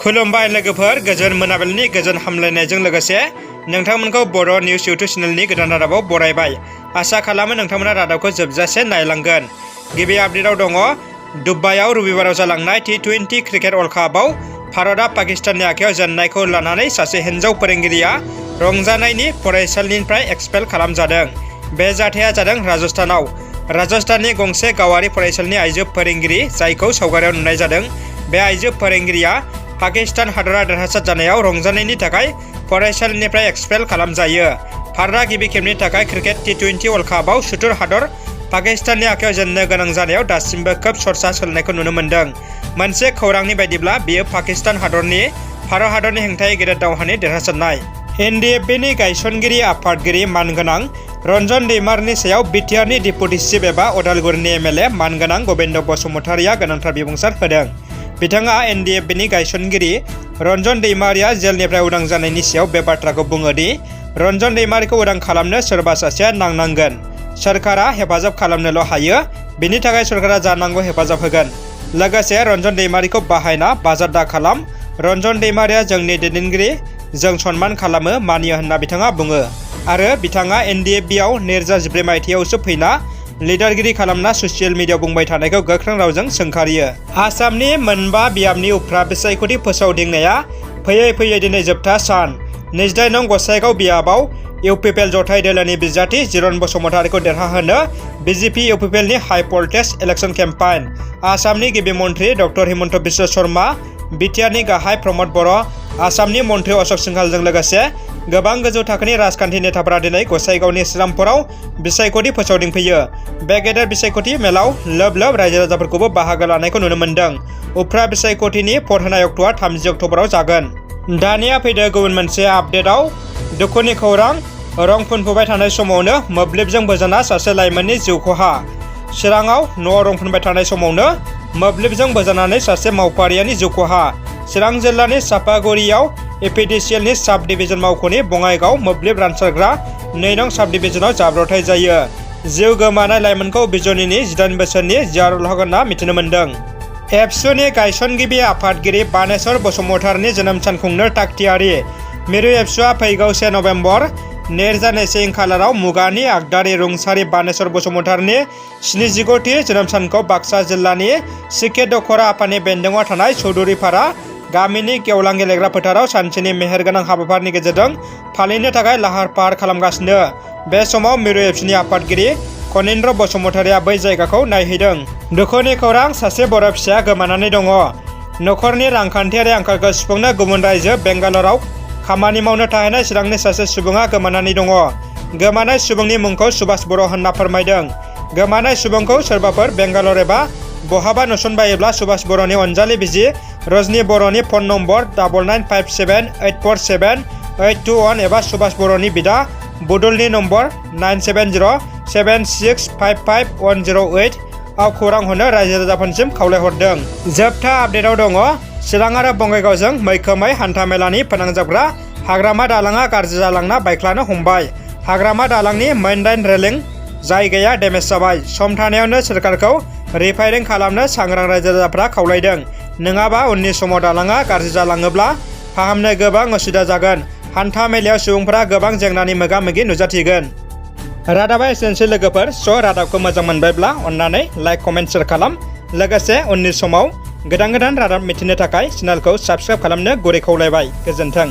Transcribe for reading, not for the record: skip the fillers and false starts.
खुलुमबाय लोगोफोर, गोजोन मोनाबिलिनि गोजोन हामलायनायजों लोगोसे नोंथांमोनखौ बर' निउज इउटुब चेनेलनि गोदान रादाबाव बरायबाय। आसा खालामो नोंथांमोना रादाबखौ जोबजासे नायलांगोन। गिबि आपडेटआव दङ दुबाइआव रबिबाराव जालांनाय T20 क्रिकेट वर्ल्ड कापआव भारतआ पाकिस्ताननि आखायाव जेननायखौ लानानै सासे हिन्जाव फोरोंगिरिया रंजानायनि फरायसालिनिफ्राय एक्सपेल खालामजादों। बे जाथाया जादों राजस्थानाव। राजस्थाननि गंसे गावारि फरायसालिनि आइजो फोरोंगिरि जायखौ सावगारियाव नुनाय जादों। बे आइजो फोरोंगिरिया पाकिस्तान हादरा देरहासार जानायाव रंजानायनि थाखाय फरायसालिनिफ्राय एक्सपेल खालामजायो। भारतआ गिबि खेबनि थाखाय क्रिकेट T20 वर्ल्ड कापआव सुथुर हादर पाकिस्ताननि आखायाव जेननो गोनां जानायाव दासिमबो खोब सरसा सोलिनायखौ नुनो मोन्दों। मोनसे खौरांनि बायदिब्ला बेयो पाकिस्तान हादरनि भारत हादरनि हेंथायै गेदेर दावहानि देरहासारनाय। NDFBनि गायसनगिरि आफादगिरि मानगोनां रन्जन दैमारिनि सायाव बिटिआरनि डेपुटि चिफ एबा अदालगुरिनि MLA मानगोनां गबिन्द बसुमतारिया गोनांथार बिबुंसार होदों। बिथाङा NDFBनि गायसनगिरि रन्जन दैमारिया जेलनिफ्राय उदां जानायनि सायाव बे बाथ्राखौ बुङो दि रन्जन दैमारिखौ उदां खालामनो सोरबा सासेया नांनांगोन। सोरखारा हेफाजाब खालामनोल' हायो, बिनि थाखाय सोरखारा जानांगौ हेफाजाब होगोन। लोगोसे रन्जन दैमारिखौ बाहायना बाजार दा खालाम। रन्जन दैमारिया जोंनि दैदेनगिरि, जों सनमान खालामो, मानियो होनना बिथाङा बुङो। आरो बिथाङा NDFBआव 2013 मायथाइयावसो फैना लिडारगिरि खालामना ससियेल मिडियायाव बुंबाय थानायखौ गोख्रों रावजों सोंखारियो। आसामनि मोनबा बियाबनि उफ्रा बिसायख'थि फोसावदिंनाया फैयै फैयै दिनै जोबथा सान। 28 नं गसाइगाव बियाबाव UPPL जथाय दोलोनि बिजाथि जिरन बसुमतारिखौ देरहाहोनो BJP UPPLनि हाइ भल्टेज इलेक्शन केम्पेइन। आसामनि गिबि मन्थ्रि डक्टर हिमन्त बिश्व शर्मा, बिटिआरनि गाहाय प्रमद बर', आसामनि मन्थ्रि अशोक सिंहालजों लोगोसे गोबां गोजौ थाखोनि राजखान्थि नेताफोरा दिनै गसाइगावनि श्रीरामपुराव बिसायख'थि फोसावदिंफैयो। बे गेदेर बिसायख'थि मेलाव लोब लोब रायजो राजाफोरखौबो बाहागो लानायखौ नुनो मोन्दों। उफ्रा बिसायख'थिनि भट होनाय अक्ट'आ 30 अक्ट'बराव जागोन। दानिया फैदो गुबुन मोनसे आपडेटआव। दुखुनि खौरां, रं फुनफुबाय थानाय समावनो मोब्लिबजों बोजाना सासे लाइमोननि जिउ खहा। चिराङाव न'आव रं फुनबाय थानाय समावनो मोब्लिबजों बोजानानै सासे मावफारियानि जिउ खहा। चिरां जिल्लानि चापागुरियाव APDCLनि साब डिभिजन मावख'नि बङाइगाव मोब्लिब रानसारग्रा 2 नं साब डिभिजनाव जाब्रबथाय जायो। जिउ गोमानाय लाइमोनखौ बिजनीनि 18 बोसोरनि जियारुल हक होनना मिथिनो मोन्दों। एबसुनि गायसनगिरि आफादगिरि बानेश्वर बसुमतारिनि जोनोम सान खुंनो थागथियारि। मिरु एबसुआ फैगौ 1 नभेम्बर 2024 खालाराव मुगानि आगदारि रुंसारि बानेश्वर बसुमतारिनि 79थि जोनोम सानखौ बाक्सा जिल्लानि सिके दखरा आफादनि बेन्दोंआव थानाय चौधुरीपारा गामिनि गेवलां गेलेग्रा फोथाराव सानसेनि मेहेरगोनां हाबाफारिनि गेजेरजों फालिनो थाखाय लाहार फाहार खालामगासिनो। बे समाव मिरु एबसुनि आफादगिरि खनीन्द्र बसुमतारिया बै जायगाखौ नायहैदों। दुखुनि खौरां, सासे बर' फिसाया गोमानानै दङ। न'खरनि रांखान्थियारि आंखालखौ सुफुंनो गुबुन रायजो बेंगालराव खामानि मावनो थाहैनाय चिरांनि सासे सुबुङा गोमानानै दङ। गोमानाय सुबुंनि मुंखौ सुभाष बर' होनना फोरमायदों। गोमानाय सुबुंखौ सोरबाफोर बेंगालर एबा बहाबा नुसनबायोब्ला सुभाष बर'नि अनजालि बिसि रजनी बर'नि फन नम्बर 9957847821 एबा सुभाष बर'नि बिदा बदुलनि नम्बर 9707655108 आव खौरां हरनो रायजो राजाफोरसिम खावलायहरदों। जोबथा आपडेटआव दङ चिरां आरो बङाइगावजों मैखोमै हान्थामेलानि फोनांजाबग्रा हाग्रामा दालाङा गाज्रि जालांना बायख्लानो हमबाय। हाग्रामा दालांनि मेइन रेलिं जायगाया डेमेज जाबाय। सम थानायावनो सोरखारखौ रिपेयारिं खालामनो सांग्रां रायजो राजाफ्रा खावलायदों। नङाबा उननि समाव दालाङा गाज्रि जालाङोब्ला फाहामनो गोबां उसुबिदा जागोन। हान्था मेलायाव सुबुंफोरा गोबां जेंनानि मोगा मोगि नुजाथिगोन। रादाबा एसेनोसै लोगोफोर। रादाबखौ मोजां मोनबायब्ला अन्नानै लाइक, कमेन्ट, शेयार खालाम। लोगोसे उननि समाव गोदान रादाब मिथिनो थाखाय चेनेलखौ साबस्क्राइब खालामनो गुरै खावलायबाय। गोजोन्थों।